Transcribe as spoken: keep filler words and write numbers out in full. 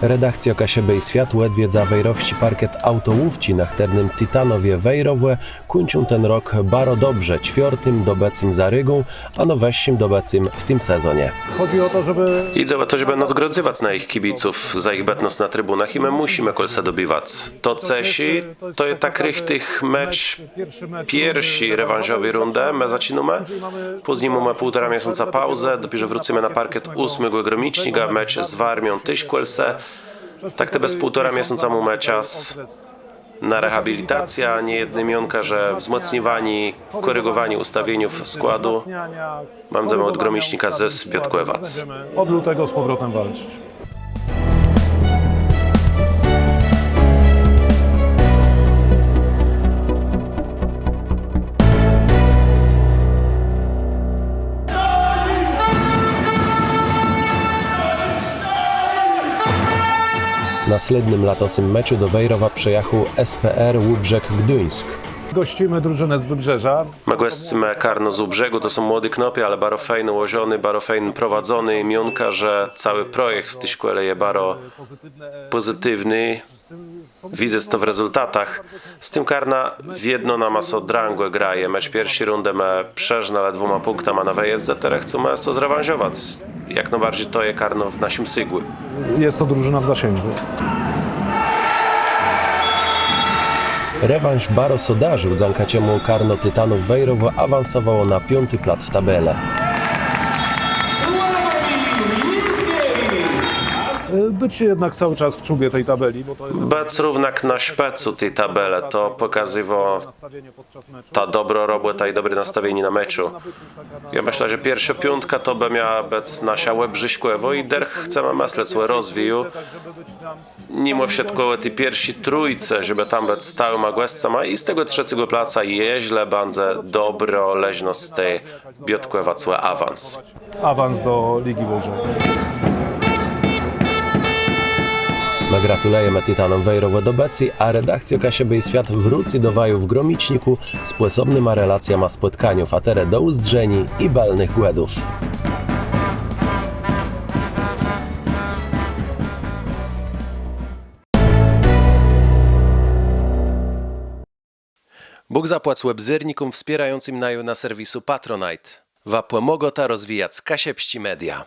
Redakcjô Kaszëbë i Swiat òdwiedza wejrowsczi parkiet aùtołówczi, na chtërnym Titanowie Wejrowò kùńczą ten rok baro dobrze, czwiôrtim dobëcym za régą, a nôwëższim dobëcym w tim sezonie. Jidze ò to, żebë nôdgrôdzëwac najich kibiców za jich bëtnosc na tribunach i më mùszimë kòl se dobëwac. To ceszi, to je tak richtich mecz pierszi rewanżowi rundë, më zaczinómë. Pózni mómë półtora miesąca pauzë, dopiérze wrócymë na parkiet ósmégò gromicznika, mecz z Warmią téż kòl se. Tak tej bez półtora miesąca mómë czas na rehabilitacjã, niejedné miónka, że wzmòcniwanié, kòrigòwanié ùstawieniów składu. Móm zamiar òd gromicznika zôs biôtkòwac. Od lutego z powrotem walczyć. Na slédnym latosym meczu do Wejrowa przëjachôł S P R Wëbrzég Gduńsk. Gościmy drużynę z Wybrzeża. Më gòscymë karno z Wëbrzegù, to są młodi knôpi, ale baro fejn ùłożony, baro fejn prowadzony i miónka, że całi projekt w ti szkòle je baro pòzytiwny. Widzec to w rezultatach. Z tim karnã wiedno nama sã drãgò graje. Mecz pierszi rundë më przegrelë le dwùma pùnktama na wëjezdze, terô chcemë sã zrewanżowac. Jak nôbarżi to je karno w naszim sygù. Jest to drużyna w zasięgu. Rewanż baro sã darził, dzãka czemù karno Titanów Wejrowò awansowało na piąti plac w tabelë. Być jednak cały czas w czubie tej tabeli, bo to jest... Bëc równak na szpëcu ti tabelë, to pòkazywô ta dobrô robòta i dobré nastawienié na meczu. Jô mëszlã, że pierszô piątka to bë miała bëc naszô òbrzészkòwô i derch chcemë mëslec ò rozwiju. Nimò wszëtkò ò ti pierszi trójce, żebë tam bëc stałima gòscama i z tegò trzecégò placa, jeżlë bãdze dobrô leżnosc, tej biôtkòwac ò awans. Awans do Ligi Wyżej. Më gratulëjemë Titanóm Wejrowò dobëcô, a redakcjô Kaszëbë i Swiat wrócy do waju w gromicznikù z pòsobnyma relacjama spòtkaniów, a terô do ùzdrzeniô i bëlnëch gòdów. Bóg zapłac òbzérnikóm wspiérającym naju na serwisu Patronite. Wa pòmôgôta rozwijac kaszëbsczé media.